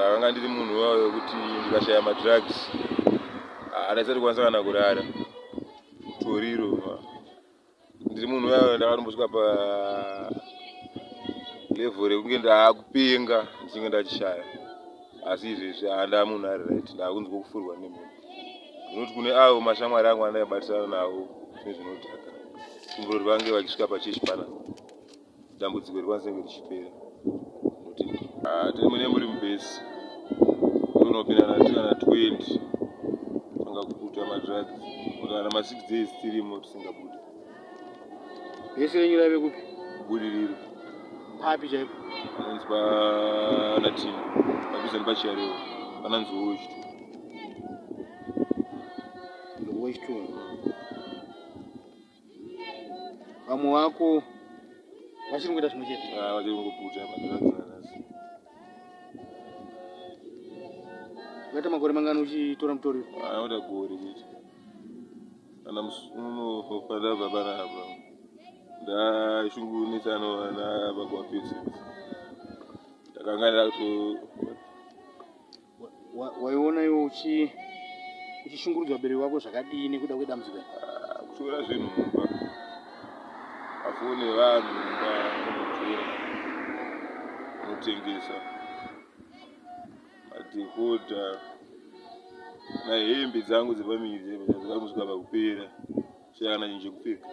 Ndakanga ndiri munhu uya wekuti ndikashaya madrugs handaisati kukwanisa kana kurara. Mutoriro ndiri munhu uya ndakatombosvika pa level rekunge ndaakupenga ndichinge ndachishaya asi izvezvi handa munhu ari right ndaakunzwa kufurwa nemhepo ndinoti kune avo mashamwari angu andaibatisana nawo zvinhu zvinodhaka kumbura kuti vange vachisvika pachechi panapa dambudziko rikwanise kunge richipera ah, tiri mune muri mubhesi unopinda na kana 20 tanga kuputa madrugs kana ma 6 days tirimo tisingabude bhesi renyu raive kupi budiriro papi chaipo panonzi pana tina padhuze nepachiyarewo pana nzou wechitunhu nzou wechitunhu Vamwe vako vachiri kuita zvimwe chete? Ah, vachiri kungoputa madrugs nanhasi. Ukaita makore mangani uchitora mutoriro? Ah, anoita gore chete. Kana musi uno pandabva panapa ndashungunitsana nababa wapedzi. Ndakanga ndakuto Waiona iwe uchi uchishungurudza vabereki vako zvakadii nekuda kwedambudziko iri? Ah, kutora zvinhu mumba mafoni evanhu mumba unotora unotengesa madhekodha nahembe dzangu dzepamiri dzakamusvika pakupera shaya kana chinhu chekupfeka.